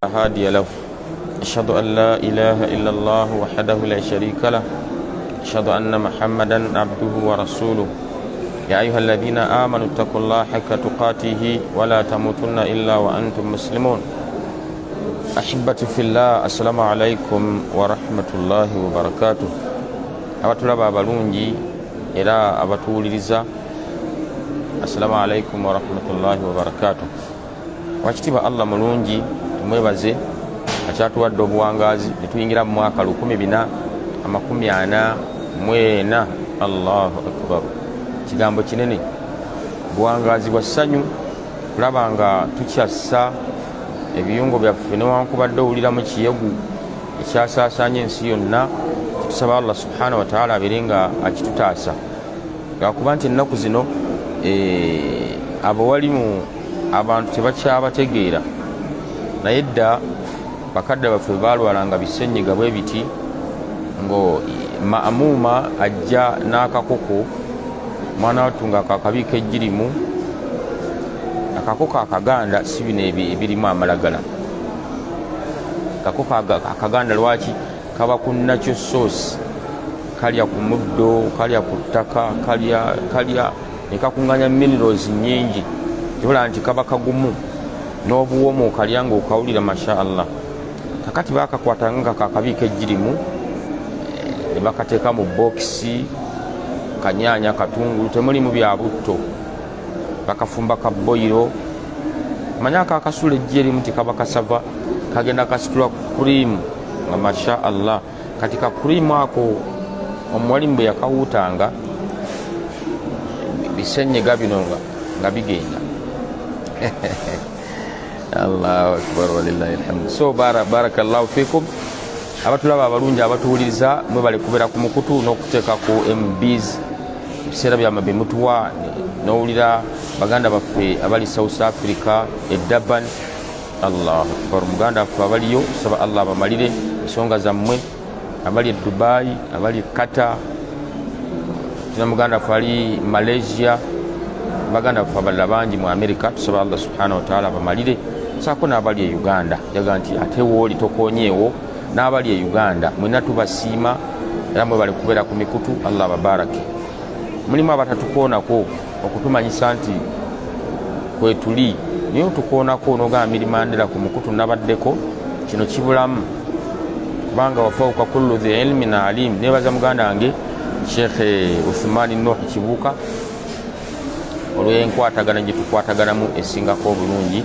هادي له. أشهد أن لا إله إلا الله وحده لا شريك له. أشهد أن محمدا عبده ورسوله. يا أيها الذين آمنوا اتقوا الله حق تقاته ولا تموتن إلا وأنتم مسلمون. أحبتي في الله، السلام عليكم ورحمة الله وبركاته. Abatulaba abalungi era abatuwuliriza, assalamu alaikum warahmatullahi wabarakatuh. Wakitiibwa Allah mulungi, tumwebaze akyatuwadde obuwangaazi netuyingira mu mwaka 1444. Allahu akbar, kigambo kinene, buwangaazi bwa ssanyu kulaba nga tukyassa ebiyungo byaffe newankubadde owuliramu kiyegu ekyasaasaanya ensi yonna. Tusaba Allah subhanahu wataala abeere nga akitutaasa, lwakuba nti ennaku zino abawalimu abantu tebakyabategeera. Naye dda bakadde baffe balwalanga bisenyiga bwe biti, ngo maamuuma ajja n'akakoko, mwana wattu nga kakabiika ejjirimu akakoko akaganda, si bino ebirimu amalagala, akakoko akaganda. Lwaki? Kaba ku nakyo source, kalya ku muddo, kalya ku ttaka, kalya kalya nekakuŋŋanya minerals nyingi, kibula nti kaba kagumu n'obuwomu, okalya nga okawulira, masha Allah. Kakati bakakwatanga nga kakabiika ejjirimu ne bakateeka mu bokisi, kanyanya, katungulu, temulimu bya butto, bakafumba ka boyiro. Manye akakasula ejji erimu ti kaba kasava, kagenda kasitula kurimu nga masha Allah. Kati ka kurimu ako omuwalimu bwe yakawuutanga, bisenyega bino nga bigenda. Allahu akbar, walillahi alhamdu. So barakallahu fikum, abatulaba abalungi, abatuwuliriza, mwebale kubeera ku mukutu n'okuteeka ku MBs ebiseera byammwe byemutuwa. N'owulira baganda baffe abali South Africa e Durban, allahu akbar, muganda waffe abaliyo, tusaba Allah abamalire ensonga zammwe. Abali e Dubai, abali e Qatar, tuna muganda waffe ali Malaysia, baganda baffe abalala bangi mu America, tusaba Allah subhanahu wataala abamalire, saako n'abali e Uganda. Jaga nti ate wooli tokonyeewo n'abali e Uganda, mwena tubasiima era mwebale kubeera ku mikutu. Allah ababarake. Mulimu abatatukoonako okutumanyisa nti kwetuli, naye otukoonako nogamba mirimandera ku mukutu nabaddeko, kino kibulamu, kubanga wafauka kullu dhi ilmin alim. Nebaza muganda wange Sheikh Uthumani Nuh Kibuuka olw'enkwatagana gye tukwataganamu esingako obulungi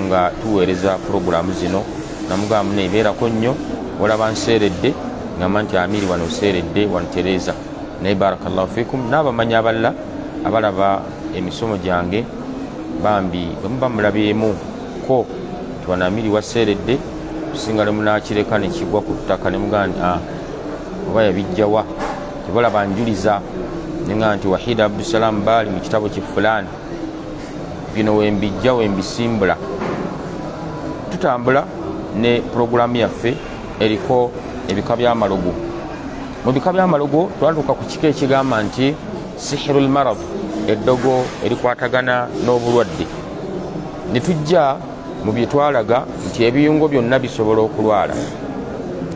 nga tuweereza puroguramu zino. Namugamba muneebeerako nnyo, olaba nseeredde, ngamba nti Amiri wano oseeredde, wano tereeza. Naye barakallahu fikum. N'abamanyi abalala abalaba emisomo gyange, bambi bwe muba mulabyemu ko nti wano Amiri waseeredde, kusinga ne munakireka nekigwa ku ttaka ne mugamba nti ah, oba yabijjawa, tebalaba njuliza, nenga nti Wahid Abdusalam baali mu kitabo ki fulani, bino wembijja wembisimbula. Tutambula ne puroguramu yaffe eriko ebika by'amalogo. Mu bika by'amalogo twatuuka ku kika ekigamba nti sihiru lmarad, eddogo erikwatagana n'obulwadde. Ne tujja mu bye twalaga nti ebiyungo byonna bisobola okulwala,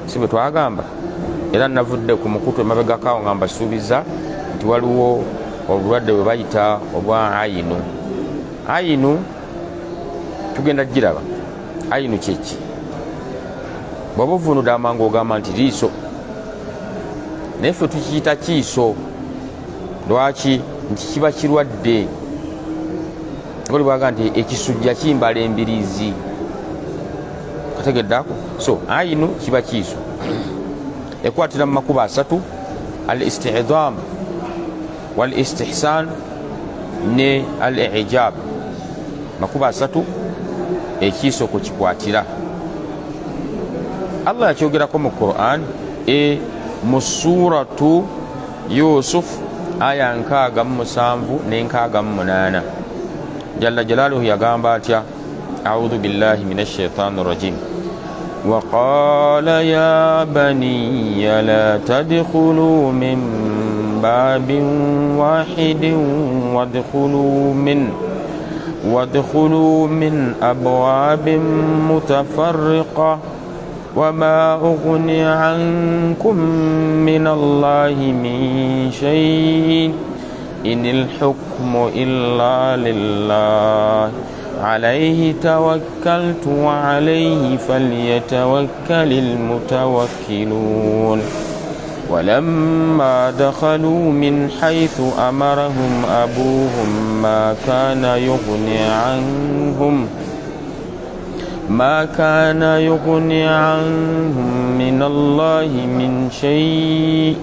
si bwe twagamba? Era navudde ku mukutu emabegakaawo nga mbasuubiza nti waliwo obulwadde bwe bayita obwa ayinu. Ayinu tugenda giraba. Ayinu kyeki? Bw'oba ovvuunudde amangu ogamba nti liiso, naye ffe tukiyita kiiso. Lwaki? Nti kiba kirwadde, ngoli bwaga nti ekisujja kimbala embiriizi, kategeddako. So ayinu kiba kiiso, ekwatira mu makubo asatu: al istidam wal istihsan ne al ijab, makubo asatu ekiiso kwekikwatira. Allah yakyogerako mu Quran e mu suratu Yusuf aya 67 ne 68. Jalla jalaluhu yagamba atya? Audhu billahi min ashaitani rajim. وقال يا بني لا تدخلوا من باب واحد وادخلوا من وادخلوا من أبواب متفرقة وما أغني عنكم من الله من شيء إن الحكم إلا لله عليه توكلت وعليه فليتوكل المتوكلون ولما دخلوا من حيث أمرهم أبوهم ما كان يغني عنهم ما كان يغني عنهم من الله من شيء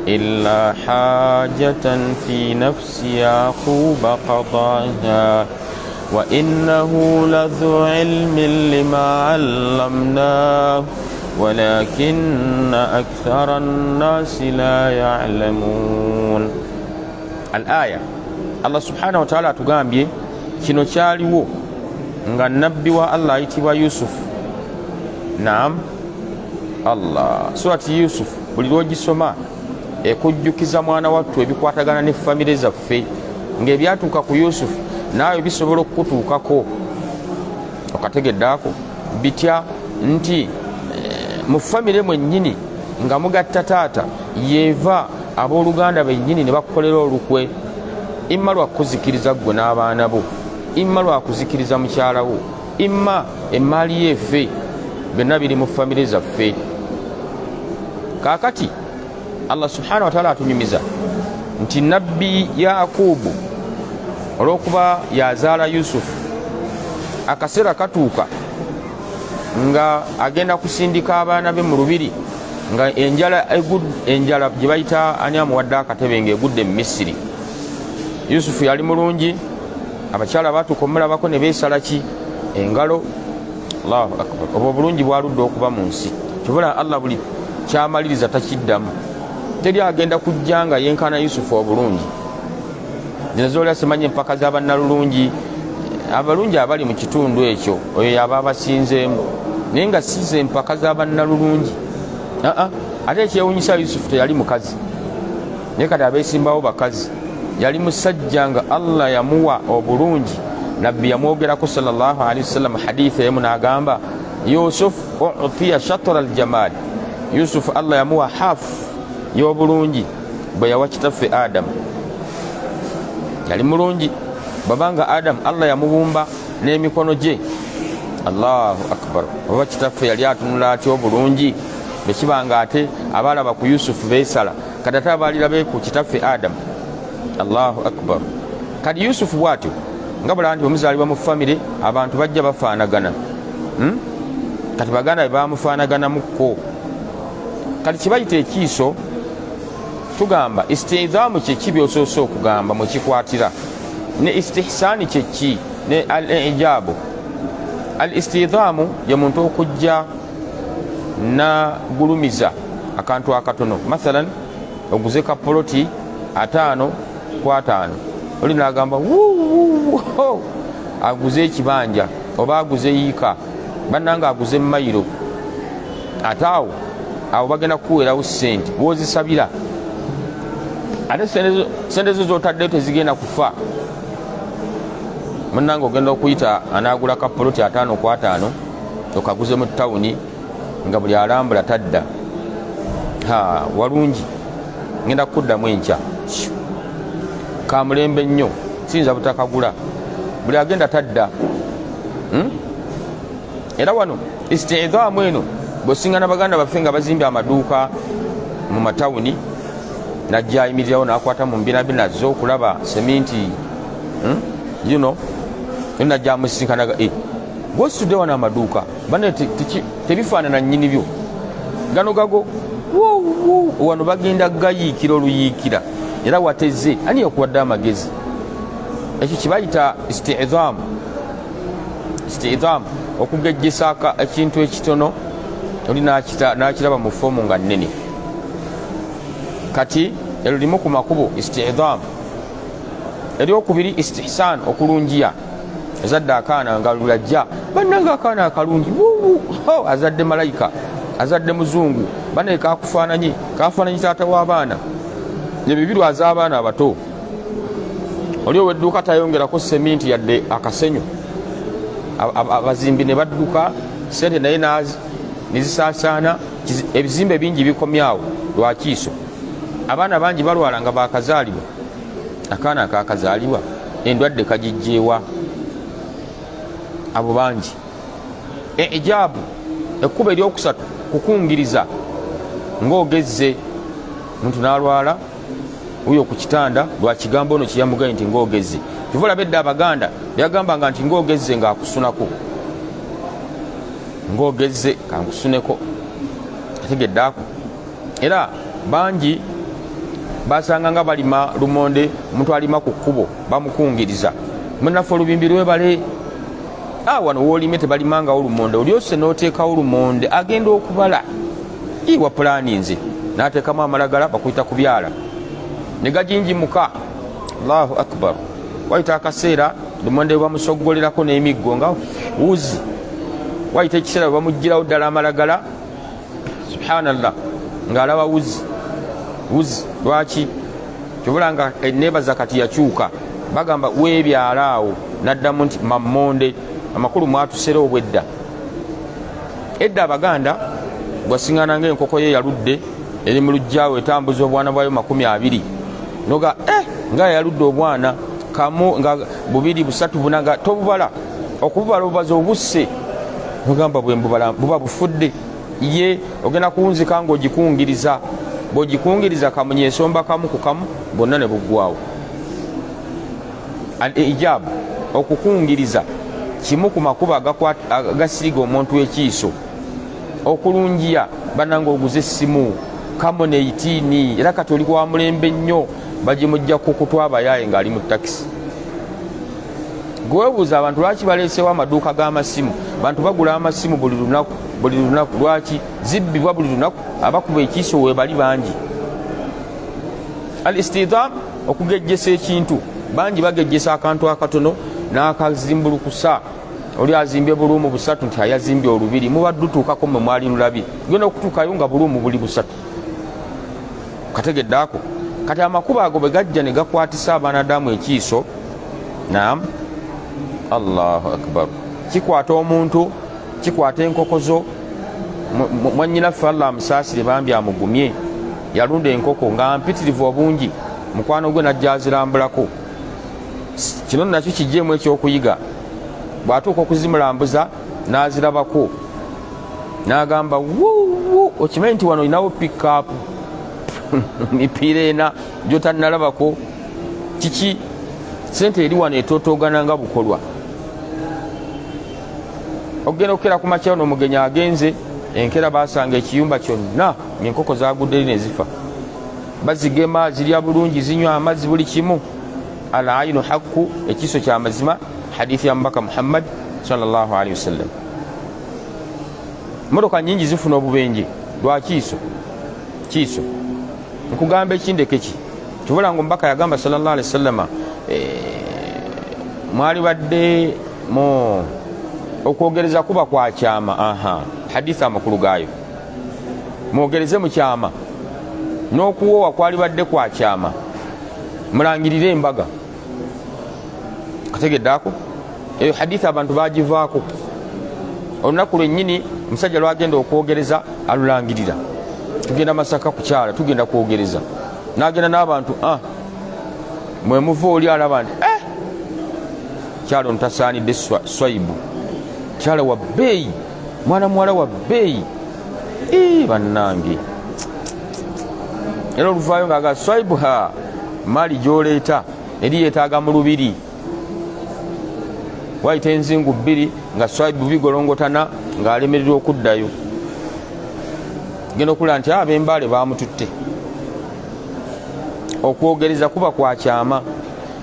إلا حاجة في نفس يعقوب قضاها وإنه لذو علم لما علمناه ولكن أكثر الناس لا يعلمون الآية Allah subhanahu wataala atugambye kino kyaliwo nga nabbi wa Allah ayitibwa Yusufu. Naam, Allah surati Yusufu buli lwogisoma ekujjukiza mwana wattu ebikwatagana ne famire zaffe, ng'ebyatuuka ku Yusufu naawe bisobola okukutuukako. Okategeddeako bitya nti mu famire mwennyini nga mugatta taata yeeva abooluganda bennyini ne bakukolera olukwe, imma lwa kukuzikiriza ggwe n'abaana bo, imma lwa kuzikiriza mukyala wo, imma emmaali yo efe. Byonna biri mu famire zaffe. Kaakati Allah subhanahu wataala atunyumiza nti nabbi Yakubu olw'okuba yazaala Yusufu, akaseera katuuka nga agenda kusindika abaana be mu lubiri nga enjala enjala gye bayita ani amuwadde akatebe ng'egudde mu Misiri. Yusufu yali mulungi, abakyala batuuka omulabako ne beesala ki engalo. Allahu akbar! Obwo obulungi bwaludde okuba mu nsi. Kyobola Allah buli kyamaliriza takiddamu. Teri agenda kujja nga yenkana Yusufu obulungi. Zino zolya simanyi empaka z'abannalulungi, abalungi abali mu kitundu ekyo, oyo yaba abasinzeemu, naye nga size empaka z'abannalulungi. Aa, ate ekyewunyisa, Yusufu teyali mukazi, naye kati abeesimbawo bakazi. Yali musajja nga Allah yamuwa obulungi. Nabbi yamwogerako sallallahu alaihi wasallam haditha emu n'agamba, Yusuf utiya shatra aljamal, Yusufu Allah yamuwa hafu y'obulungi bwe yawa kitaffe Adamu. Yali mulungi bwabanga Adamu Allah yamubumba n'emikono gye. Allahu akbar! Oba kitaffe yali atunula atya obulungi? Bwekibanga ate abaalaba ku Yusufu beesala, kati ate abaalirabe ku kitaffe Adamu. Allahu akbar! Kati Yusufu bwatyo nga bulaba nti bwemuzaalibwa mu famire abantu bajja bafaanagana, Kati baganda be bamufaanaganamuko. Kati kibayita ekiiso. Tugamba istidhamu kyeki byosoose okugamba mwekikwatira ne istihsaani kyeki ne al ijabu. Al istidhamu ye muntu okujja nagulumiza akantu akatono. Mathalan, oguze ka poloti 50 ku 50, oli nagamba aguze ekibanja oba aguze yiika, bannanga aguze mayiro. Ate awo abo bagenda kukuweerawo sente wozisabira, ate sente zo zotaddeyo tezigenda kufa. Munange, ogenda okuyita anagula ka poloti 50 ku 50, okaguze mu tawuni nga buli alambula tadda. Ha, walungi, ngenda kukuddamu enkya, kamulembe nnyo, siyinza butakagula. Buli agenda tadda, Era wano istidhamu eno bwosingana baganda baffe nga bazimbye amaduuka mu matawuni, najja ayimirirawo nakwata mu mbinabina zo okulaba seminti, Najja amusisinkanaga, eh, gwositudde wano amaduuka bane tebifaanana nnyini byo, gano gago wano bagenda gayiikira oluyiikira, era wateze ani yakuwadde amagezi? Ekyo kibayita istidhamu. Istidhamu okugejjesa ekintu ekitono, oli nakiraba mu foomu nga nnene. Kati eryo limu ku makubo istidhamu. Eryokubiri istihsan, okulungiya. Azadde akaana nga lulajja, bannanga akaana akalungi, azadde malayika, azadde muzungu, banaye kakufaananye, kafaananye taata w'abaana. Ebyo birwaza abaana abato. Oli ow'edduuka tayongerako seminti yadde akasenyu, abazimbi ne badduka sente naye nezisaasaana. Ebizimbe bingi bikomyawo lwakiiso. Abaana bangi balwala nga bakazaalibwa. Akaana akakazaalibwa endwadde kagijjeewa? Abo bangi. Ijaabu, ekkubo eryokusatu, kukungiriza ng'ogezze. Omuntu n'alwala wuyo ku kitanda lwa kigambo ono kyeyamugaye nti ng'ogezze. Kyova olaba edda Abaganda byagambanga nti ng'ogezze ng'akusunako, ng'ogezze kankusuneko, ategedde ako. Era bangi basanga nga balima lumonde, omuntu alima ku kkubo bamukungiriza, munaffe olubimbi lwebale. Ah, wano wolimye tebalimangawo lumonde, olyose n'oteekawo lumonde, agenda okubala iwa pulaani nze n'ateekamu amalagala, bakuyita kubyala ne gajinjimuka. Allahu akbar! Wayita akaseera lumonde bamusoggolерako n'emiggo nga wuzi. Wayita ekiseera bamugirawo ddala amalagala, subhanallah, ng'alaba wuzi wuzi. Lwaki? Kyobula nga eneebaza kati yakyuka, bagamba weebyala awo, naddamu nti mammonde. Amakulu mwatusera obwedda. Edda Abaganda gwasiŋana ngaenkoko ye yaludde eri mu lujjawo etambuza obwana bwayo 20, noga eh, nga yaludde obwana kamu nga bubiri busatu buna, nga tobubala okububala obubazi obusse, nogamba bwembubala buba bufudde. Ye ogenda kuwunzika ngaogikungiriza, bwogikungiriza kamunye esomba kamu ku kamu, bonna ne buggwawo. Al ijabu, okukungiriza, kimu ku makubo agasiriga omuntu ekiiso. Okulungiya, bananga oguze essimu kamona 18, era kati oli kwa mulembe nnyo, bagimujja ku kutwa abayaaye ng'ali mu takisi. Gwewebuuza abantu lwaki baleesewo amaduuka g'amasimu? Bantu bagula amasimu buli lunaku, buli lunaku. Lwaki zibbibwa buli lunaku? Abakuba ekiiso webali bangi. Al istidam, okugejjesa ekintu. Bangi bagejjesa akantu akatono n'akazimbulukusa. Oli azimbye buluumu busatu nti ayazimbye olubiri, muba dutuukako mwe mwali lulabye, genda okutuukayo nga buluumu buli busatu. Kategedde ako. Kati amakubo ago bwe gajja ne gakwatisa abaana damu ekiiso. Naam, Allahu akbar! Kikwata omuntu, kikwata enkoko zo. Mwanyinaffe, Allah amusaasire bambi amugumye, yalunda enkoko nga mpitirivu obungi. Mukwano gwe najja azirambulako. Kino nakyo kijjeemu ekyokuyiga. Bw'atuuka okuzimulambuza n'azirabako n'agamba, wuwu, okimanyi nti wano olinawo pickup mipiira ena gyotannalabako? Kiki? Sente eri wano etotoogana nga bukolwa. Okugenda okukera ku makya n'omugenyi agenze, enkera basanga ekiyumba kyonna ng'enkoko zagudde eri ne zifa. Bazigema, zirya bulungi, zinywa amazzi, buli kimu. Al ainu haqqu, ekiiso kya mazima, hadithi ya Mubaka Muhammad sallallahu alaihi wasallam. Motoka nyingi zifuna obubenje lwa kiiso. Kiiso nkugamba ekindeke ki kibula nga omubaka yagamba sallallahu alaihi wasallama, mwali badde mu okwogereza kuba kwa kyama. Aha, hadithi amakulu gaayo, mwogereze mu kyama, n'okuwoowa kwali badde kwa kyama, mulangirire embaga. Kategedde ako. Eyo hadithi abantu bagivaako. Olunaku lwennyini omusajja lwagenda okwogereza alulangirira, tugenda Masaka kukyala, tugenda kwogereza, n'agenda n'abantu. Ah, mwemuva oli alaba nti eh, kyalo ono tasaanidde swaibu, kyala wa bbeeyi, mwana muwala wa bbeeyi, bannange. Era oluvaayo ngaaga swaibu, ha maali gyoleeta eri yeetaaga mu lubiri. Wayita enzingu bbiri nga swaibu bigolongotana, ng'alemererwa okuddayo. Genda okulaba nti ab'embaale bamututte. Okwogereza kuba kwa kyama,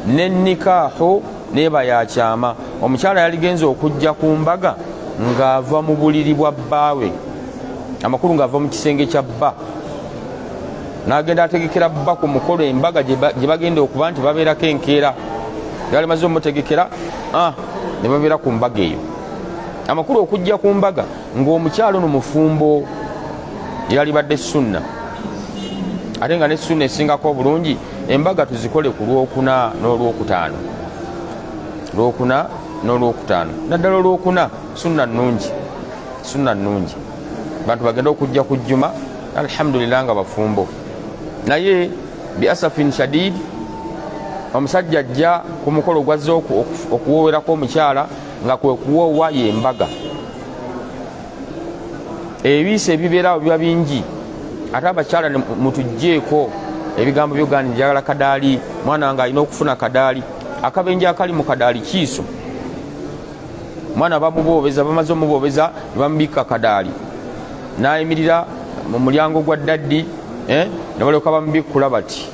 ne nikaahu neeba ya kyama. Omukyala yaligenza okujja ku mbaga ng'ava mu buliri bwa bbaawe, amakulu ng'ava mu kisenge kya bba, n'agenda ategekera bba ku mukolo, embaga gye bagenda okuba nti babeerako enkeera. Yali maze omutegekera, ah, ne babeera ku mbaga eyo. Amakulu okujja ku mbaga ng'omukyalo ono mufumbo yalibadde sunna, ate nga ne sunna esingako obulungi Embaga tuzikole ku Lwokuna n'Olwokutaano, Lwokuna n'Olwokutaano, naddala Olwokuna. Sunna nnungi, sunna nnungi. Bantu bagenda okujja ku Jjuma, alhamdulillah, nga bafumbo. Naye biasafin shadid, omusajja ajja ku mukolo gwazze okuwoowerako omukyala nga kwe kuwoowa yembaga. Ebiisa ebibeerawo biba bingi. Ate abakyala mutugjeeko ebigambo byogani, njagala kadaali, mwana wange alina okufuna kadaali. Akabenje akali mu kadaali kiiso. Mwana bamuboobeza, bamaze omuboobeza ne bamubikka kadaali, nayimirira mu mulyango gwa daddi, eh, ne balyoka bamubikkula bati.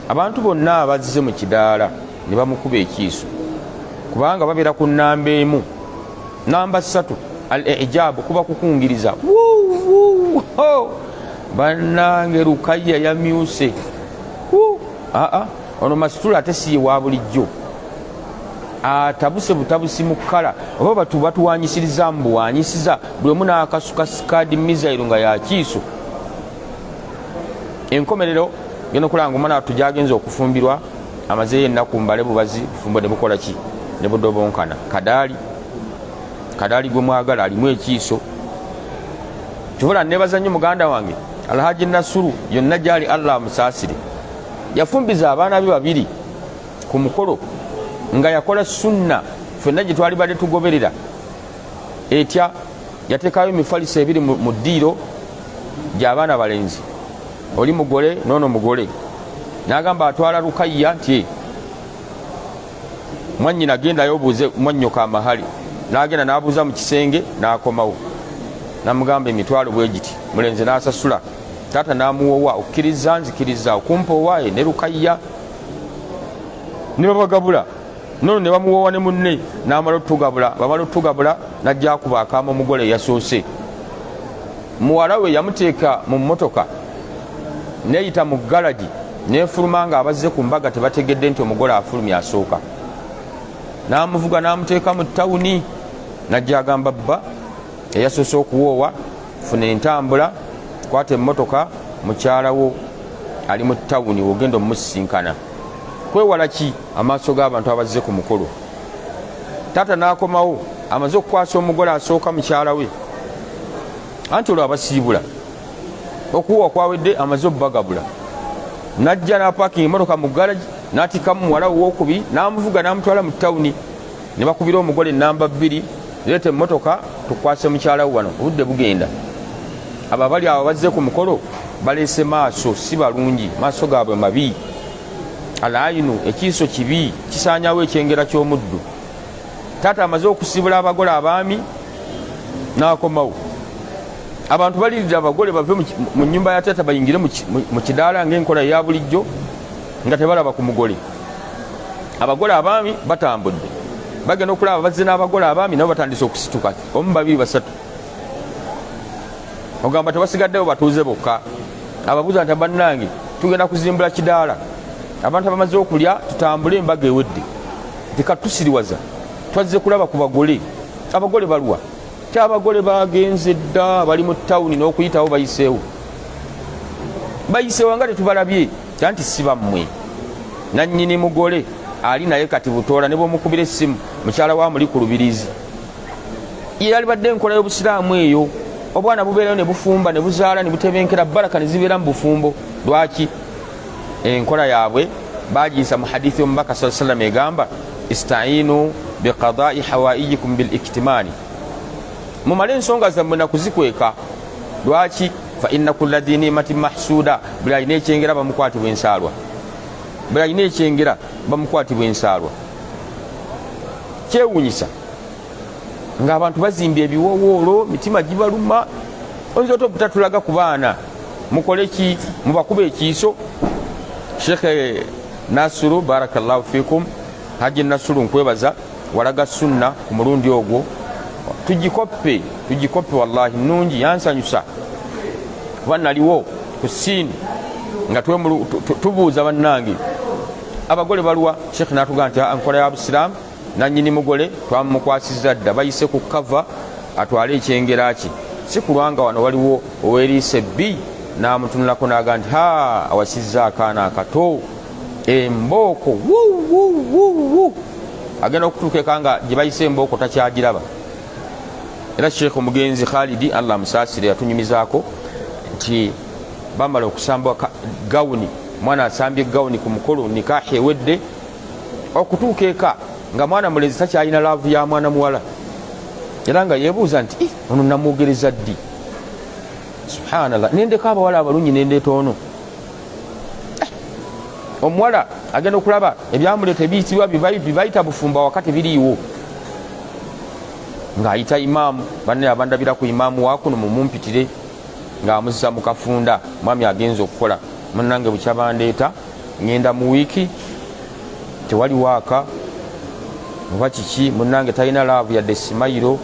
Abantu bonna abazze mu kidaala ne bamukuba ekiiso, kubanga babeera ku nnamba emu, namba 3. Al ijabu kuba kukungiriza. Bannange, Rukaya yamyuse. Aa, ono masitula ate si ye wa bulijjo, atabuse butabusi mu kkala, oba batu batuwanyisiriza mu buwanyisiza, buli omu n'akasuka Scud missile nga yakiiso. Enkomerero genda okulaba nga omwana wattu gyagenza okufumbirwa amazeeyo ennaku mbale bubazi, bufumbo ne bukola ki? Ne budobonkana. Kadaali, kadaali gwe mwagala alimu ekiiso. Kivula nebaza nnyo muganda wange Alhaji Nasuru, yonna gyali Allah amusaasire. Yafumbiza abaana be babiri ku mukolo nga yakola sunna ffenna gye twali badde tugoberera. Etya? Yateekayo emifaliso ebiri mu ddiiro gy'abaana balenzi, oli mugole noono mugole. N'agamba atwala Rukayya nti, "Mwannyina, gendayo obuuze mwannyoko amahali." N'agenda n'abuuza mu kisenge, n'akomawo namugamba emitwalo bwe giti. Mulenzi n'asasula, taata n'amuwowa, "Okkiriza? Nzikiriza okumpa owaaye ne Rukayya." Ne babagabula nono, ne bamuwoowa ne munne. N'amala otugabula, bamala otugabula, najja akuba akaama omugole eyasoose. Muwala we yamuteeka mu mmotoka neyita mu galagi, nefuluma nga abazze ku mbaga tebategedde nti omugole afulumya asooka. N'amuvuga n'amuteeka mu tawuni. Najja agamba bba eyasoose okuwoowa, "Funa entambula, kwata emmotoka, mukyalawo ali mu tawuni, wogenda omumusisinkana." Kwewala ki? Amaaso g'abantu abazze ku mukolo. Taata n'akomawo amaze okukwasa omugole asooka mukyala we, anti olwo abasiibula okuwa kwawedde, amaze obubagabula. Najja n'apakinga emotoka mu garagi, n'atikamu muwala we owokubi, n'amuvuga n'amutwala mu tawuni. Ne bakubira omugole namba 2, "Leeta emmotoka tukwase mukyala we wano, obudde bugenda." Abo abali awo bazze ku mukolo baleese maaso si balungi, maaso gaabwe mabi. Alayinu, ekiiso kibi, kisaanyawo ekyengera ky'omuddu. Taata amaze okusibula abagole abaami n'akomawo. Abantu baliridde abagole bave mu nyumba ya taata bayingire mu kidaala ng'enkola eya bulijjo, nga tebalaba ku mugole. Abagole abaami batambudde, bagenda okulaba bazze n'abagole abaami nabo batandise okusituka, omu, babiri, basatu. Ogamba tebasigaddewo batuuze bokka. Ababuuza nti, "Bannange, tugenda kuzimbula kidaala, abantu abamaze okulya tutambule, embaga ewedde." Tekatusiriwaza, twazze kulaba ku bagole. Abagole balwa ti? Abagole bagenze dda, bali mu tawuni, n'okuyitawo bayiseewo, bayiseewo nga tetubalabye. Anti si bammwe, nannyini mugole ali naye kati butoola ne bwomukubira essimu, mukyala wa muli ku lubirizi. Ye yalibadde enkola y'obusiraamu eyo, obwana bubeerayo ne bufumba ne buzaala ne butebenkera, baraka ne zibeera mu bufumbo. Lwaki enkola yaabwe bagiyisa mu hadithi y'omubaka saa sallam egamba, "Istainu biqadai hawaiyikum biliktimaani"? Mumale ensonga zammwe nakuzikweka. Lwaki? Fa inna kulla dhi nimatin mahsuda. Buli alina ekyengera bamukwatibwa ensaalwa, buli alina ekyengera bamukwatibwa ensaalwa. Kyewunyisa ng'abantu bazimbye ebiwowoolo, mitima gibaluma. Oyinza ota obutatulaga ku baana? Mukole ki? Mubakuba ekiiso. Shekhe Nasuru, barakallahu fikum. Haji Nasuru, nkwebaza, walaga sunna ku mulundi ogwo. Tugikoppe, tugikoppe, wallahi nungi. Yansanyusa kuba naliwo ku siini nga tubuuza, "Bannange, abagole balwa?" Shekhe natugamba nti nkola ya busiraamu, nanyini mugole twamukwasiza dda, bayise ku kava atwale ekyengera kye. Si kulwanga wano waliwo oweriisa ebbi n'amutunulako n'aga nti, "Ha, awasizza akaana akato." Embooko wuwuwuwu, agenda okutuuka eka nga gye bayise embooko takyagiraba. Era Sheekh omugenzi Khalidi, Allah amusaasire, yatunyumizaako nti bamala okusamba gawuni, omwana asambye gawuni ku mukolo, nikahi ewedde, okutuuka eka nga mwana mulenzi takyalina laavu ya mwana muwala, era nga yebuuza nti ono namwogereza ddi? Subhanallah, nendeka abawala abalungi nendeeta ono. Omuwala agenda okulaba ebyamuleeta ebiyitibwa bibayita bufumbo awaka tebiriiwo, ng'ayita imaamu, banne abandabira ku imaamu wakuno mumumpitire, ng'amuzza mu kafunda. Mwami agenza okukola, munange bukya bandeeta ngenda mu wiiki tewali waaka oba kiki, munange talina laavu yadde simayiro,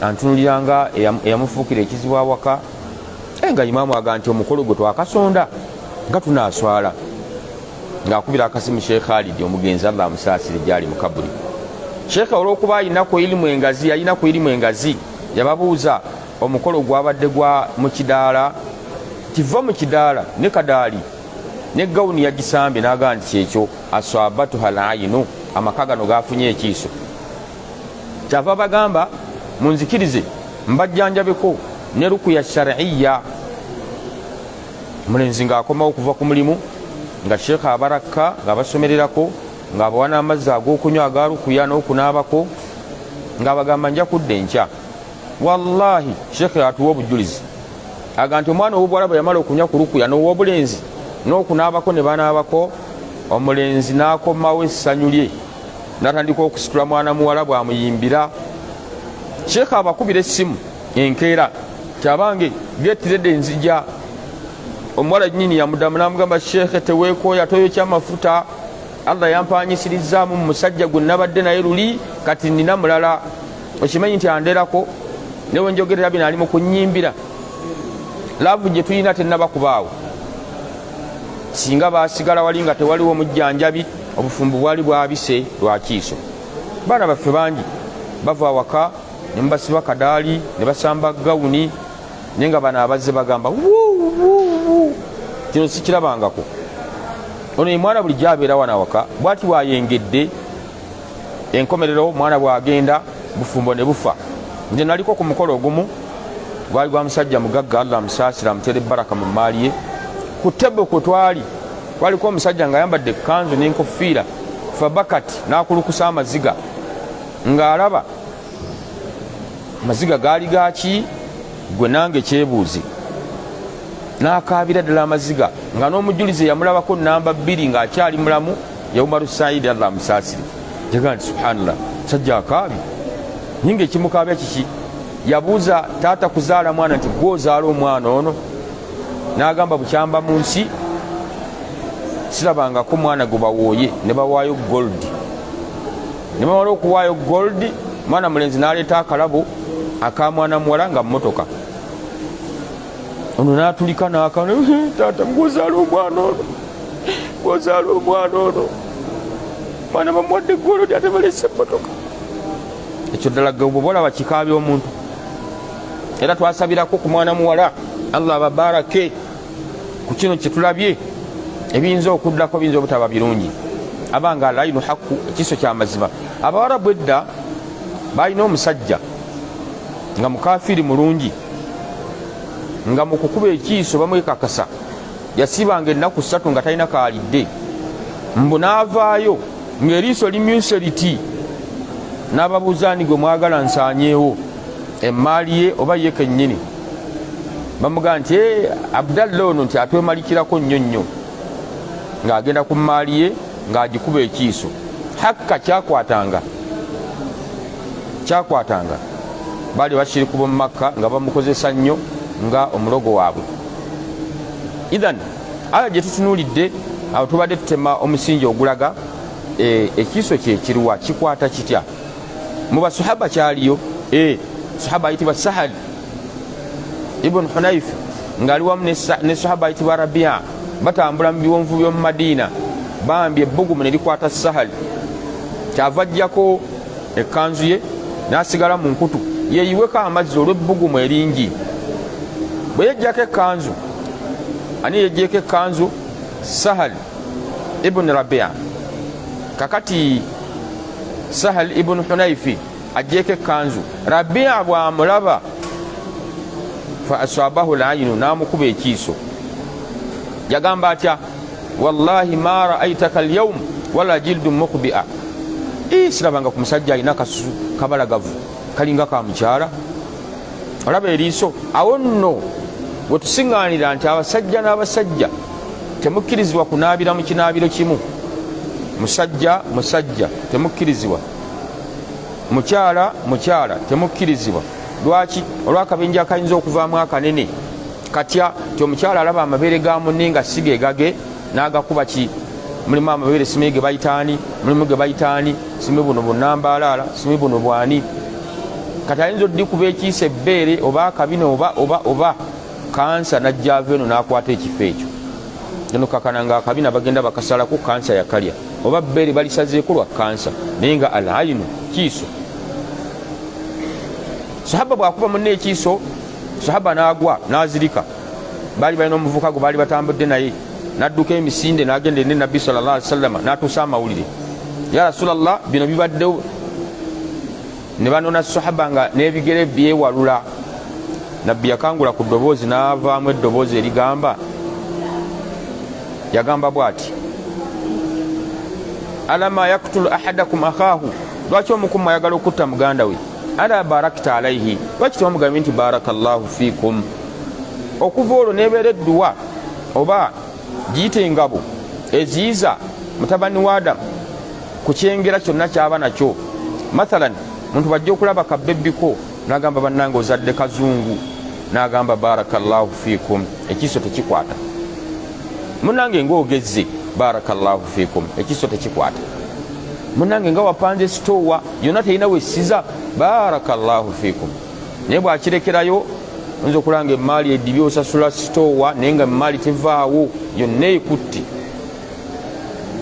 antunuliranga eyamufuukira ekizibu awaka. Nga imaamu aga nti omukolo gwe twakasonda nga tunaaswala, ng'akubira akasimu Sheekh Khalidi omugenzi, Allah amusaasire gyali mu kabuli. Sheekh olw'okuba alinaku ilimu engazi, alinaku ilimu engazi, yababuuza omukolo gwabadde gwa mu kidaala, tiva mu kidaala ne kadaali ne gawuni yagisambye, n'agaa nti kyekyo aswabatuha layinu, amaka gano gafunye ekiiso. Kyava bagamba munzikirize mbajjanjabeko ne rukuya shariya. Omulenzi ng'akomawo okuva ku mulimu nga sheekha abarakka, ng'abasomererako, ng'abawa n'amazzi ag'okunywa aga rukuya n'okunaabako, ng'abagamba nja kudda enkya. Wallahi sheekhe atuwa obujulizi aga nti omwana ow'obuwala bwe yamala okunywa ku rukuya n'ow'obulenzi n'okunaabako ne banaabako, omulenzi n'akomawo essanyu lye n'atandika okusitula mwana muwala bw'amuyimbira. Sheekha abakubira essimu enkeera kyabange getirede nzija. Omuwala nyini yamuddamu n'amugamba, sheekhe teweekooya, toyokya amafuta, Allah yampanyisirizaamu mu musajja gwe nabadde naye luli, kati nina mulala, okimanyi nti anderako newe njogerera bino ali mu kunyimbira, laavu gye tulina tennaba kubaawo. Singa baasigala wali nga tewaliwo mujjanjabi, obufumbo bwali bwabise lwakiiso. Baana baffe bangi bava awaka ne mubasiba kadaali ne basamba gawuni, naye nga bano abazze bagamba wuuwuu, kino sikirabangako. Ono ye mwana bulijjo abeera wano awaka bwati bwayengedde, enkomerero mwana bwagenda bufumbo ne bufa. Nze naliko ku mukolo ogumu, gwali gwa musajja mugagga, Allah amusaasira amutere baraka mu maali ye. Ku tebo kwe twali kwaliko omusajja ng'ayambadde ekkanzu n'enkofiira, fabakati n'akulukusa amaziga ng'alaba amaziga gaali gaki, gwe nange kyebuuze, n'akaabira ddala amaziga, nga n'omujulizi yamulabako namba 2 ng'akyali mulamu ye Umaru Saidi, Allah amusaasire. Jaga nti subhanallah, sajja akaabi naye nga ekimukaabya kiki? Yabuuza taata kuzaala mwana nti gwozaala omwana ono, n'agamba bukyamba mu nsi sirabangako mwana gwe bawooye ne bawaayo gold, ne bamala okuwaayo gold mwana mulenzi n'aleeta akalabo aka mwana muwala nga mmotoka. Ono n'atulika n'akana, taata gwozaala omwana ono, gwozaala omwana ono, mwana bamuwadde gold ate baleese emmotoka. Ekyo ddala gwe bwoba olaba kikaabya omuntu. Era twasabirako ku mwana muwala, Allah ababarake ku kino kyetulabye, ebiyinza okuddako biyinza obutaba birungi. Abanga alainu haku, ekiso kyamazima. Abawarabu edda balina omusajja nga mukafiiri mulungi, nga mu kukuba ekiiso bamwekakasa, yasiibanga ennaku 3 nga talina kaalidde, mbu n'avaayo ng'eriiso limyuse liti, n'ababuuza ni gwe mwagala nsaanyeewo emmaali ye oba ye kennyini? Bamugamba nti Abdallah ono nti atwemalikirako nnyo nnyo, ng'agenda ku mmaali ye ng'agikuba ekiiso. Hakka kyakwatanga kyakwatanga baali bashiriku b'omu Makka nga bamukozesa nnyo nga omulogo waabwe. Ithan aya gye tutunuulidde awo tubadde tutema omusingi ogulaga ekiiso kye kiruwa, kikwata kitya mu basahaba. Kyaliyo sahaba ayitibwa Sahal ibn Hunayf ng'ali wamu ne sahaba ayitibwa Rabia, batambula mu biwonvu by'omu Madiina, bambi ebbugumu ne likwata Sahal, kyava ajjako ekkanzu ye n'asigala mu nkutu yeeyiweko amazzi olw'ebbugumu eringi. Bwe yejjako ekkanzu, ani yejjeeko ekkanzu? Sahal. Ibuni Rabia. Kakati Sahal Ibuni Hunaifi agyeko ekkanzu, Rabia bwamulaba fa asabahu layinu, n'amukuba ekiiso. Yagamba atya? Wallahi ma raaitaka alyaum wala jildu mukhbia, sirabanga ku musajja alina akasusu kabalagavu kalinga ka mukyala. Olaba eriiso. Awo nno wetusiŋŋaanira nti abasajja n'abasajja temukkirizibwa kunaabira mu kinaabiro kimu. Musajja musajja temukkirizibwa, mukyala mukyala temukkirizibwa. Lwaki? Olw'akabinja akayinza okuvaamu akanene katya nti omukyala alaba amabeere ga munne nga si gegage n'agakuba ki, mulimu amabeere simanyi ge bayitaani, mulimu ge bayitaani, simanyi buno bunambaalaala, simanyi buno bwani. Kati ayinza oddikuba ekiisa ebbeere oba akabina oba oba oba kansa najja ava eno n'akwata ekifo ekyo eno kakana nga akabina bagenda bakasalako, kansa yakalya, oba bbeere balisazeeko lwa kansa. Naye nga al ainu kiiso. Sahaba bwakuba munne ekiiso, sahaba n'agwa n'azirika. Baali balina omuvuka gwe baali batambudde naye, n'adduka emisinde n'agenda eri Nabbi sallallahu alaihi wasallam n'atuusa amawulire, ya Rasulallah, bino bibaddewo. Ne banona sahaba nga n'ebigere byewalula. Nabbi yakangula ku ddoboozi n'avaamu eddoboozi erigamba, yagamba bw'ati, alama yaktulu ahadakum akhaahu, lwaki omukumu ayagala okutta muganda we? Ala barakta alaihi, lwaki tewamugambye nti barakallahu fikum? Okuva olwo nebeera edduwa oba giyite engabo eziyiza mutabani wa Adamu ku kyengera kyonna kyaba nakyo. Mathalan, muntu bajja okulaba kabebbiko nagamba, bannange ozadde kazungu, nagamba barakallahu fikum, ekiiso tekikwata. Munange ngaogezze, barakallahu fikum, ekiiso tekikwata. Munange nga wapanze sitowa yonna terina wessiza, barakallahu fikum. Naye bwakirekerayo oyinza okulanga emaali edibye, osasula sitowa naye nga emaali tevaawo yonna ekutte.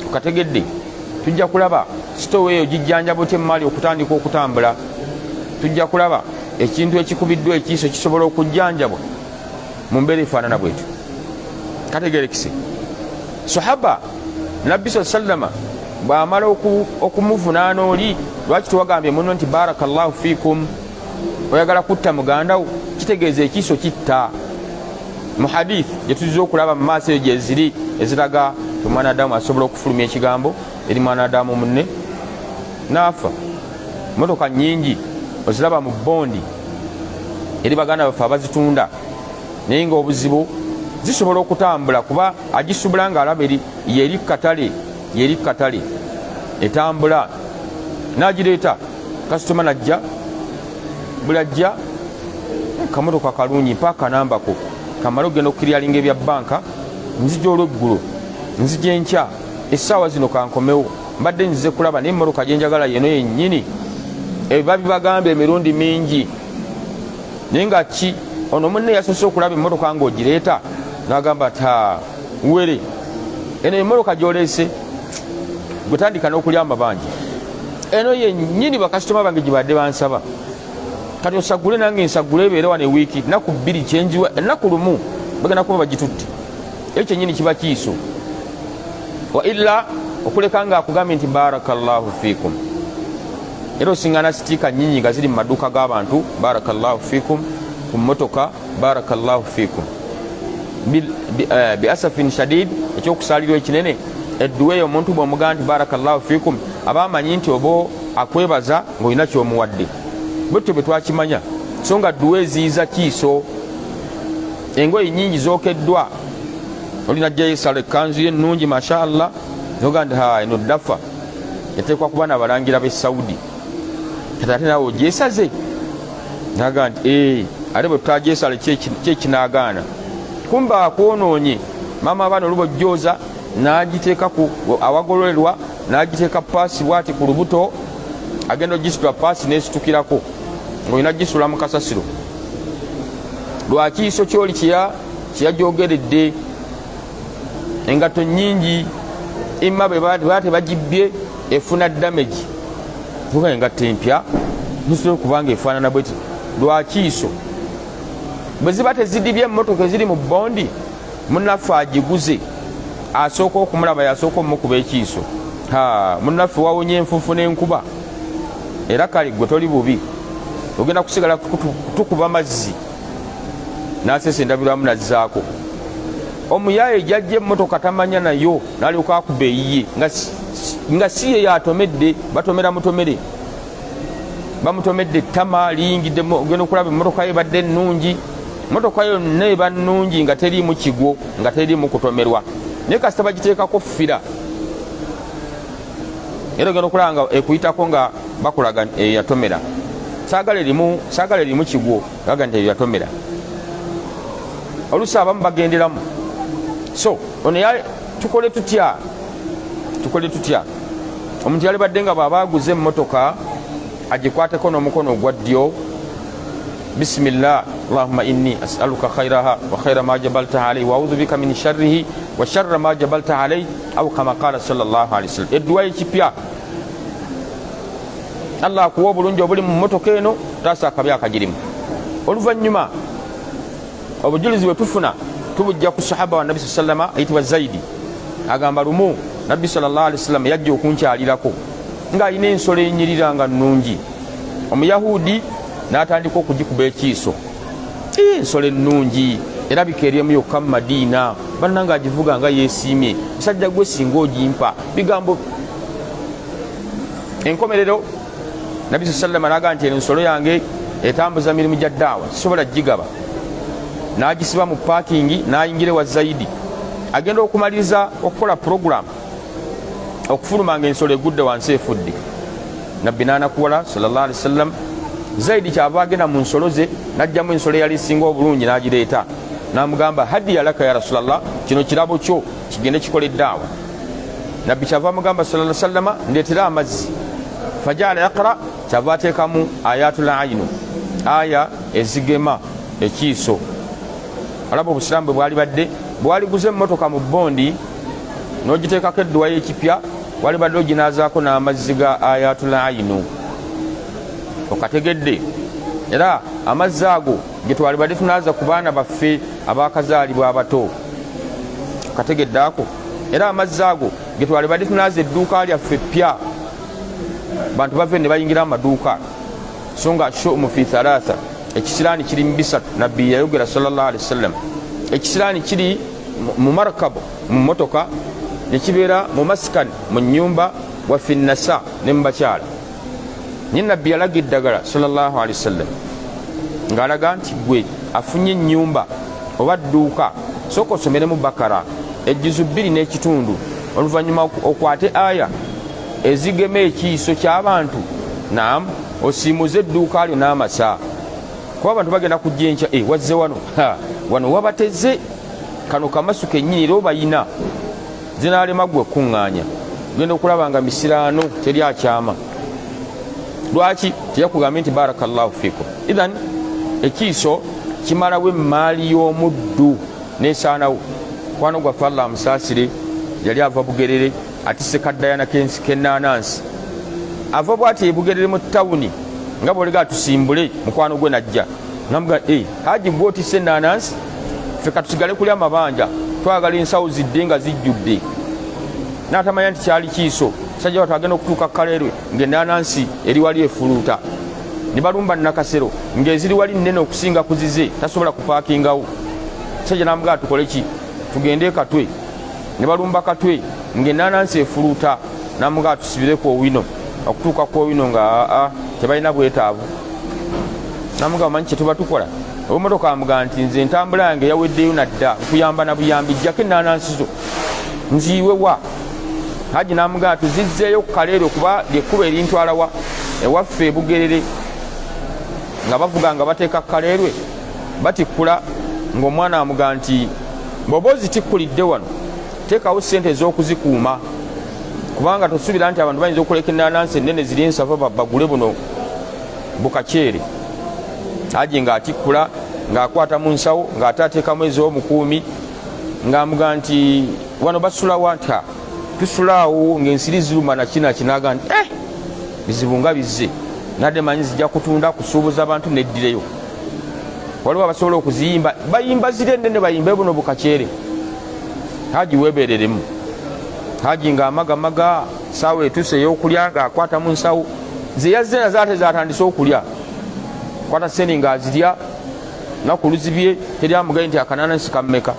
Okategedde? Tujja kulaba sitowa eyo gijjanjaba otya emaali okutandika okutambula. Tujja kulaba ekintu ekikubiddwa ekiiso kisobola okujjanjabwa mu mbeera efaanana bwetyo. Kategerekise. Sahaba Nabbi saa sallama bwamala okumuvunaana oli, lwaki tewagambye muno nti barakallahu fikum, oyagala kutta muganda wo? Kitegeeza ekiiso kitta. Mu hadith gyetuziza okulaba mu maaso eyo gyeziri eziraga omwana Adamu asobola okufulumya ekigambo eri mwana Adamu munne naafa. Motoka nyingi oziraba mu bondi eri baganda baffe abazitunda, naye nga obuzibu zisobola okutambula kuba agisubula nga alaba yeri katale, yeri katale etambula, nagireeta kasitoma najja buli ajja kamotoka kalungi mpa akanambako kamale okugenda okukiryalinga ebya banka, nzija olweggulo, nzija enkya essaawa zino kankomewo, mbadde nzize kulaba naye emmotoka gyenjagala yeno yennyini. Ebyo babibagamba emirundi mingi, naye nga ki ono munne yasoose okulaba emmotoka ng'ogireeta n'agamba ta were eno emmotoka gy'oleese, gwe tandika n'okulya amabanja, eno yennyini bakasitoma bange gye badde bansaba, kati osagule nange nsagule ebeere wano ewiiki nnaku 2 kyenjiwa ennaku lumu bagenda kuba bagitutte. Ekyo kyennyini kiba kiiso wa illa okuleka nga akugambye nti barakallahu fikum. Era osingana sitiika nyingi nga ziri mu maduuka g'abantu, barakallahu fikum, ku mmotoka barakallahu fikum. Biasafin shadid, ekyokusaalirwa ekinene, edduwa eyo omuntu bw'omugamba nti barakallahu fikum aba amanyi nti oba akwebaza ng'olina ky'omuwadde. Bwetyo bwe twakimanya, so nga dduwa eziyiza kiiso. Engoye nyingi zookeddwa, olina jjayo esala ekkanzu ye ennungi masha Allah, noga nti ha eno ddafa yateekwa kuba nabalangira b'e Saudi, kati ate naawe ogyesaze, naga nti ee ate bwe tutagyesala kyekinaagaana, kumba akwonoonye. Maama abaana oluba ojjooza n'agiteeka ku awagololerwa, n'agiteeka paasi bwati ku lubuto, agenda ogisitula paasi n'esitukirako ng'olina gisula mu kasasiro. Lwakiiso kyoli kyeyajogeredde. Engatto nyingi imma bwe baba tebagibbye efuna damage, tuga engatto empya nsobola okubanga efaanana bweti lwakiiso. Bwe ziba tezidibye emmotoka eziri mu bondi, munaffe agiguze. Asooka okumulaba yasooka omukuba ekiiso. Munnaffe wawonye enfuufu n'enkuba, era kale gwe toli bubi, ogenda kusigala kutukuba mazzi. N'aseesa endabirwamu n'azzaako omuyaaye jajja emmotoka tamanya nayo n'alyoka akuba eyiye nga si ye yatomedde, batomera mutomere, bamutomedde ettama liyingidde. Ogenda okulaba emmotoka ye ebadde ennungi, motoka yonna eba nnungi nga teriimu kigwo, nga teriimu kutomerwa, naye kasita bagiteekako ffira, era ogenda okulaba nga ekuyitako nga bakulaga eyatomera. Saagala erimu, saagala erimu kigwo, gaga nti eyo yatomera. Oluusi abamu bagenderamu. So ono tukole tutya? Tukole tutya? Omuntu yalibadde nga bw'aba aguze emmotoka agikwateko n'omukono ogwa ddyo, bismillah, allahumma inni asaluka khairaha wa khaira ma jabaltaha alaihi wa audhu bika min sharrihi wa sharra ma jabaltaha alaihi, au kama qala sallallahu alaihi wasallam. Edduwa y'ekipya, Allah akuwa obulungi obuli mu mmotoka eno, taasa akabi akagirimu. Oluvannyuma obujulizi bwe tufuna tubujja ku sahaba wa Nabbi saa sallama ayitibwa Zaidi. Agamba, lumu Nabbi sallallahu alaihi wasallam yajja okunkyalirako ng'alina ensolo enyirira nga nnungi. Omuyahudi n'atandika okugikuba ekiiso. Ensolo ennungi erabika eri emu yokka mu Madiina, bannanga agivuga nga yeesiimye, musajja gwe singa ogimpa. Bigambo enkomerero, Nabbi saa sallama naga nti, eno ensolo yange etambuza mirimu gya ddaawa, sisobola gigaba. N'agisiba mu paakingi n'ayingira ewa Zaidi. Agenda okumaliriza okukola puroguramu, okufuluma nga ensolo egudde wansi efudde. Nabbi n'anakuwala sallallahu alaihi wasallam. Zaidi kyava agenda mu nsolo ze n'ajjamu ensolo eyali esinga obulungi n'agireeta, n'amugamba, hadiya laka ya Rasulallah, kino kirabo kyo, kigende kikola eddaawa. Nabbi kyava amugamba sallallahu alaihi wasallama, ndeetera amazzi. Fajaala yaqra, kyava ateekamu ayatul ainu, aya ezigema ekiiso. Alaba obusiraamu bwe bwali badde bwaliguza emmotoka mu bondi n'ogiteekako edduwa y'ekipya, wali badde oginaazaako n'amazzi ga ayatul ainu. Okategedde? Era amazzi ago ge twalibadde tunaaza ku baana baffe abakazaalibwa abato. Okategedde ako? Era amazzi ago ge twalibadde tunaaza edduuka lyaffe eppya, bantu bave ne bayingira amaduuka. So nga shumu fi thalatha, ekisiraani kiri mu bisatu. Nabbi yayogera sallallahu alaihi wasallam, ekisiraani kiri mu markabu, mu motoka, nekibeera mu maskan, mu nyumba, wa fi nasa, ne mu bakyala. Nye Nabbi yalaga eddagala sallallahu alaihi wasallam ng'alaga nti gwe afunye ennyumba oba dduuka, sooka osomeremu Bakara ejjuzu 2 n'ekitundu, oluvannyuma okwate aya ezigema ekiiso ky'abantu, nam osiimuze edduuka lyo n'amasa, kuba abantu bagenda kujja enkya, e, wazze wano, wano wabateze kano kamasu kennyini, era obayina zinaalema gwe kuŋŋaanya. Genda okulaba nga misiraano teri akyama. Lwaki teyakugambye nti barakallahu fikum? Ithan ekiiso kimalawo emmaali y'omuddu nesaanawo. Kwano gwaffe, Allah amusaasire, yali ava Bugerere atisse kaddayana kenaanansi, ava bwati ebugerere mu tawuni nga bwolega atusimbule, mukwano gwe najja namuga, e haji, gwe otisse enanansi, ffe katusigale kulya amabanja, twagala ensawo zidde nga zijjudde. N'atamanya nti kyali kiiso. Sajja watu agenda okutuuka Kaleerwe ng'enanansi eri wali efuluuta, ne balumba Nakasero ng'eziri wali nnene okusinga ku zize, tasobola kupaakingawo. Sajja namugaa, tukole ki? Tugende Katwe. Ne balumba Katwe ng'enanansi efuluuta, namugaa tusibireko Owino. Okutuuka ku Owino nga aa tebalina bwetaavu. Namugaa, omanyi kyetuba tukola? Obumotoka amugaa nti nze entambula yange yaweddeyo nadda, nkuyamba na buyambi, jjako enanansi zo nziiwe wa haji. Namugaa tuzizzeeyo ku Kaleerwe kuba lyekkuba erintwalawa ewaffe ebugerere. Nga bavuga nga bateeka Kaleerwe, batikkula, ng'omwana amugaa nti bw'oba ozitikkulidde wano, teekawo ssente ez'okuzikuuma, kubanga tosuubira nti abantu bayinza okuleka enanansi ennene ziri ensava bagule buno bukaceere. Haji ng'atikkula ng'akwata mu nsawo ng'ate ateekamu ez'omukuumi, ng'amugaa nti wano basulawa? Nti tusulaawo ng'ensiri ziruma nakinakinaga nti eh, bizibu nga bizze, nadde manyi zijja kutunda kusuubuza abantu neddireyo. Waliwo abasobola okuziyimba, bayimba ziri ennene, bayimbe buno bukaceere. Haji webereremu. Haji nga amagamaga, saawa etuuse ey'okulya ng'akwata mu nsawo ze yazze nazo, ate zatandise okulya, kwata seni ng'azirya naku luzibye, teri amugaye nti akananasi kammeka,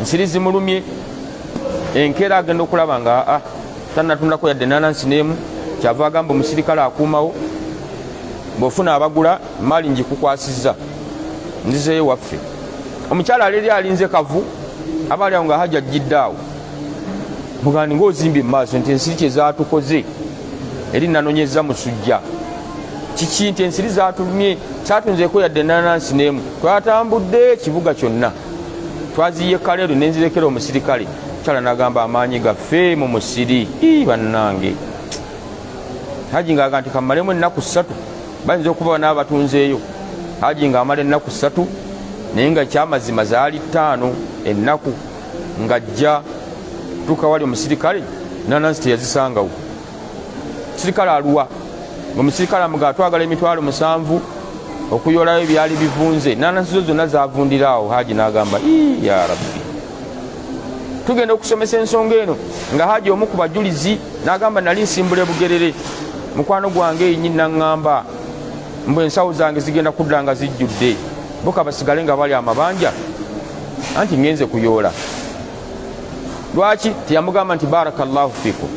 nsiri zimulumye. Enkeera agenda okulaba nga aa tanatundako yadde nanansi n'emu. Kyava agamba omusirikale akuumawo, bw'ofuna abagula maali ngikukwasizza, nzizeeyo waffe. Omukyala aleri alinze kavu, aba ali awo nga hajja ajjidde awo, mugandi ngaozimbye mu maaso nti ensiri kyezatukoze eri nanonyeza musujja kiki, nti ensiri zatulumye, satunzeeko yadde nanansi n'emu, twatambudde ekibuga kyonna, twaziye kaleero nenzirekera omusirikale. Kyala nagamba amaanyi gaffe mu musiri. Bannange, haji ngaaga nti kammalemu ennaku 3, bayinza okuba n'abatunzeeyo. Haji ng'amala ennaku 3, naye nga kyamazima zaali 5 ennaku. Ng'ajja tuuka wali omusirikale, nanansi teyazisangawo. Sirikale aluwa? Omusirikale amugaa twagala 700,000 okuyolayo ebyali bivunze, nanansi zo zonna zavundira awo. Haji n'agamba, ya Rabbi. Tugenda okusomesa ensonga eno nga haji omu ku bajulizi n'agamba, nali nsimbula ebugerere, mukwano gwange enyi naŋŋamba mbwe ensawo zange zigenda kudda nga zijjudde, boka basigale nga bali amabanja, anti ngenze kuyoola. Lwaki teyamugamba nti barakallahu fikum?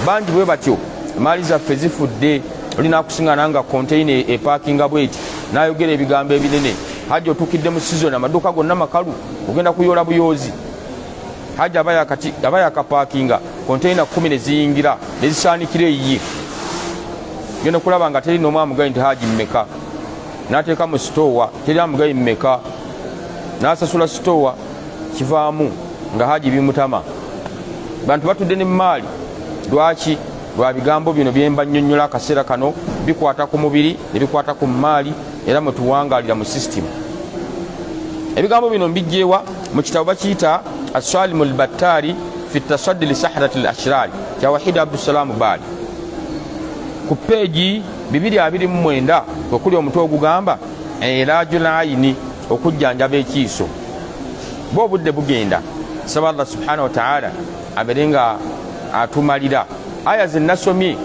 Bangi bwe batyo, emaali zaffe zifudde. Olina akusiŋana nga konteyina epakinga bweti, n'ayogera ebigambo ebinene. Hajji otuukidde mu sizoni, amaduuka gonna makalu, ogenda kuyoola buyoozi. Hajji aba yakapakinga konteyina 10 ne ziyingira ne zisaanikira eyiye. Genda okulaba nga teri n'omu amugaye nti haji mmeka. N'ateeka mu sitoowa, teri amugaye mmeka, n'asasula sitoowa. Kivaamu nga haji bimutama, bantu batudde ne maali. Lwaki? Lwa bigambo bino byemba nnyonnyola akaseera kano, bikwata ku mubiri ne bikwata ku maali, era mwe tuwangaalira mu sisitimu. Ebigambo bino mbijjeewa? Mu kitabo bakiyita Asalimu Lbattaari fi tasaddi li sahrati l ashiraari kya Wahidi Abdusalaamu Baali, ku peegi 229 kwekuli omutwe ogugamba ilaju layini, okujjanjaba ekiiso. Bwe obudde bugenda, saba Allah subhanahu wataala abeere nga atumalira. Aya zenasomye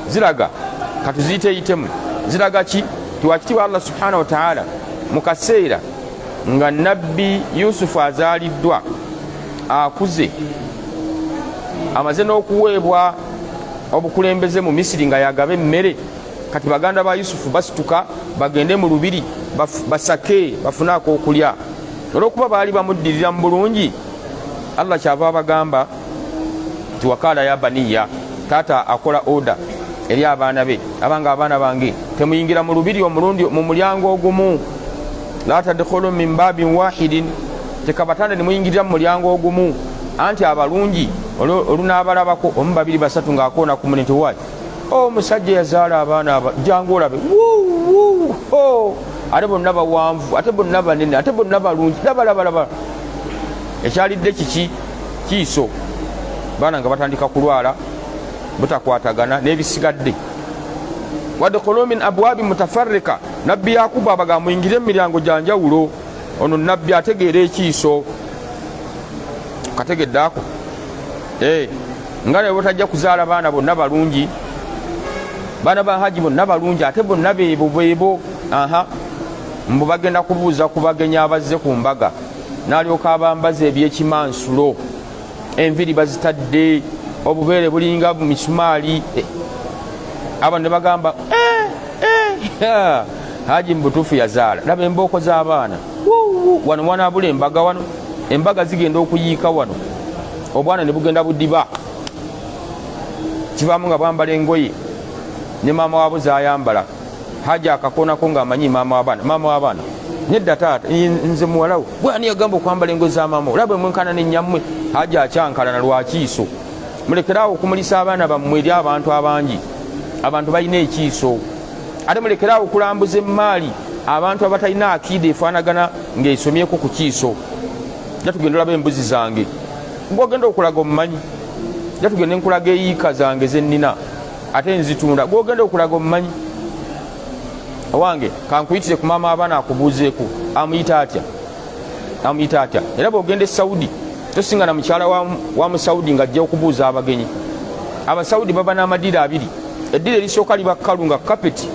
ziraga, katuziyiteyitemu, ziraga ki? Tiwakitiibwa Allah subhanahu wataala mu kaseera nga Nabbi Yusufu azaaliddwa, akuze, amaze n'okuweebwa obukulembeze mu Misiri nga yagaba emmere. Kati baganda ba Yusufu basituka bagende mu lubiri basake bafune ak'okulya. Olw'okuba baali bamuddirira mu bulungi, Allah kyava abagamba nti wakaala ya baniya. Taata akola oda eri abaana be, abanga abaana bange, temuyingira mu lubiri omulundi mu mulyango ogumu, la tadkhulu min babin wahidin, tekabatanda ne muyingirira mu mulyango ogumu, anti abalungi olunaabalabako omu, babiri, basatu, ng'akoona ku mune nti wayi omusajja yazaala abaana aba, jangu olabe, ate bonna bawanvu, ate bonna banene, ate bonna balungi, labalabalaba. Ekyalidde kiki? Kiiso. Baana nga batandika kulwala butakwatagana n'ebisigadde. Wadkhulu min abwabi mutafarrika. Nabbi Yakubu abaga muyingire mu miryango gya njawulo. Ono nabbi ategeera ekiiso, kategedde ako nga naye botajja kuzaala baana bonna balungi, baana ba haji bonna balungi, ate bonna beebo beebo. Aha, mbu bagenda kubuuza ku bagenyi abazze ku mbaga, n'alyoka abambaza ebyekimansulo, enviri bazitadde, obubeere bulinga misumaali. Abantu ne bagamba, haji mu butuufu yazaala, laba embooko z'abaana wano, wanaabula embaga wano, embaga zigenda okuyiika wano, obwana ne bugenda budiba. Kivaamu nga bwambala engoye ne maama waabo zayambala. Haji akakoonako ng'amanyi maama w'abaana, maama w'abaana nedda, taata nze muwalawo bwani yagamba okwambala engoye za maama, olaba mwenkana nenyammwe. Haji akyankalana lwakiiso. Mulekeraawo okumulisa abaana bammwe eri abantu abangi, abantu balina ekiiso. Ate mulekeraawo okulambuza emaali abantu abatalina akiida efaanagana ng'esomyeko ku kiiso. Ja tugenda olaba embuzi zange, gwogenda okulaga omumanyi. Ja tugenda enkulaga eyiika zange zennina ate nzitunda, gwogenda okulaga omumanyi. Owange kankuyitire ku maama abaana akubuuzeeku, amuyita atya? Amuyita atya? Era bwogenda e Saudi tosingana mukyala wa Musaudi ng'ajja okubuuza abagenyi. Abasaudi baba n'amadiiro abiri. Eddiiro erisooka liba kkalu nga kapeti,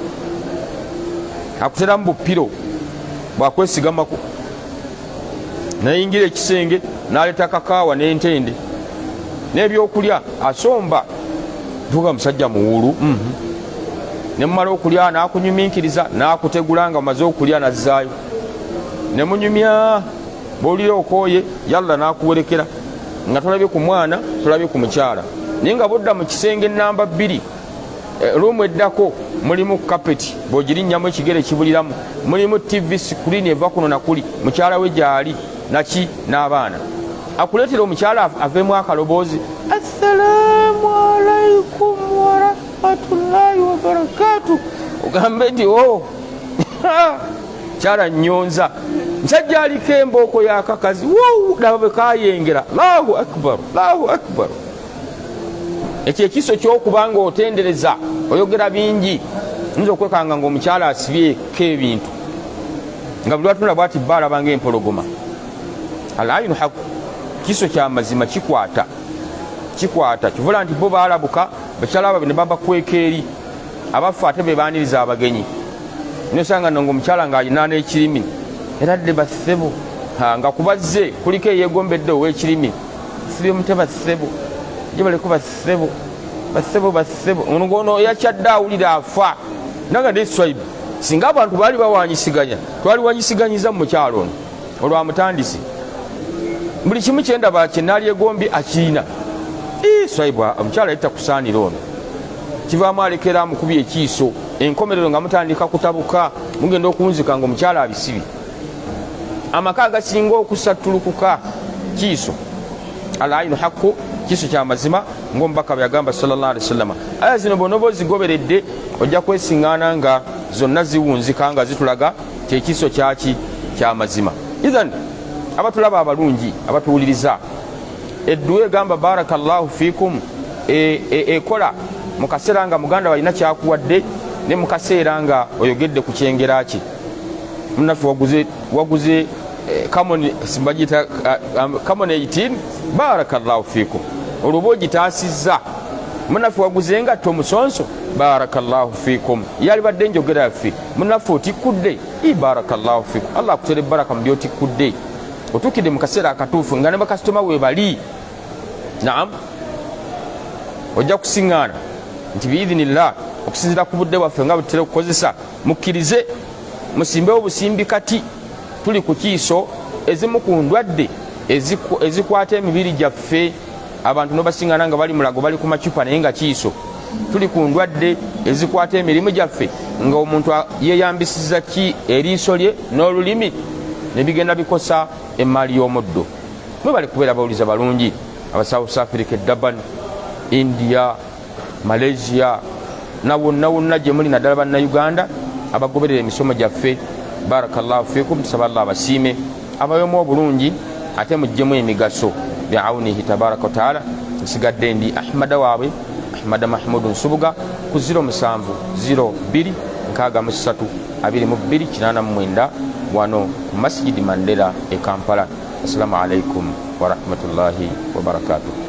akuteramu bupiro bwakwesigamako, nayingira ekisenge n'aleeta kakaawa n'entende n'ebyokulya, asomba tuga musajja muwulu. Ne mumala okulya n'akunyuminkiriza n'akutegula nga omaze okulya n'azzaayo ne munyumya. Bw'olira okooye, yalla, n'akuwerekera nga tolabye ku mwana, tolabye ku mukyala. Naye nga bodda mu kisenge namba 2, ruumu eddako, mulimu kapeti bw'ogirinnyamu ekigere kibuliramu, mulimu TV screen eva kuno nakuli, mukyala we gyali naki n'abaana. Akuleetera omukyala aveemu akaloboozi, assalaamu alaikum warahmatullahi wabarakatu, ogambe nti o oh, kyala nyonza musajja aliko embooko yakakazi, laba bwe kayengera. Allahu akbar, Allahu akbar. Ekyo ekiso kyokuba nga otendereza, oyogera bingi. Nyinza okwekanga nga omukyala asibyeko ebintu nga buli lwatunula bwati bba alaba nga empologoma. Alayinu haku, kiso kyamazima, kikwata kikwata kivula nti bo balabuka bakyala babe ne babakweka eri abaffe, ate bebaniriza abagenyi. Nosanga no nga omukyala ng'alina n'ekirimi, era dde bassebo nga kubazze kuliko eyegombedde ow'ekirimi, sibye mute bassebo gyebaleko bassebo bassebo bassebo. Ono ngono yakyadde awulira afa nanga ne swaibu. Singa abantu baali bawanyisiganya, twaliwanyisiganyiza mu mukyalo ono olwamutandisi. Buli kimu kyendaba kyenalyegombye akirina. Swaibu, omukyala yetta kusaanira ono kivaamu alekera amukubye ekiiso, enkomerero nga mutandika kutabuka, mugenda okunzika nga omukyala abisibye. Amaka agasinga okusattulukuka kiiso. Alainu haku, kiiso kyamazima ngaomubaka bwe yagamba sallallahu alaihi wasallama. Aya zino bwonoba ozigoberedde ojja kwesiŋŋaana nga zonna ziwunzika nga zitulaga kyekiiso kyaki kyamazima. Ithan abatulaba abalungi, abatuwuliriza, edduwa egamba barakallahu fikum ekola mu kaseera nga muganda walina kyakuwadde, ne mu kaseera nga oyogedde ku kyengera kye. Munaffe waguze kamoni, simbagiyita kamoni 18, barakallahu fikum, olwo oba ogitaasizza. Munaffe waguze engatto omusonso, barakallahu fikum, yalibadde enjogera yaffe. Munaffe otikkudde, barakallahu fikum, Allah akutere baraka mu byotikkudde, otuukidde mu kaseera akatuufu nga ne bakasitoma webali. Naam, ojja kusiŋŋaana nti biidhinillah, okusinziira ku budde bwaffe nga bwetutera okukozesa, mukkirize musimbewo busimbi. Kati tuli ku kiiso, ezimu ku ndwadde ezikwata emibiri gyaffe. Abantu nobasiŋŋaana nga bali mulago, bali ku macupa, naye nga kiiso. Tuli ku ndwadde ezikwata emirimu gyaffe nga omuntu yeyambisiza ki eriiso lye n'olulimi ne bigenda bikosa emaali y'omuddo. Mwebale kubeera bawuliza balungi. Aba South Africa, Durban, India, Malaysia na wonna wonna gye muli, naddala Bannayuganda abagoberera emisomo gyaffe, barakallahu fikum. Tusaba Allah abasiime, abayemu obulungi, ate muggyemu emigaso biaunihi tabaraka wataala. Nsigadde ndi Ahmada waabwe, Ahmada Mahmudu Nsubuga, ku 07 02 63 22 89, wano ku Masjidi Mandela e Kampala. Assalamu alaikum warahmatullahi wabarakatuh.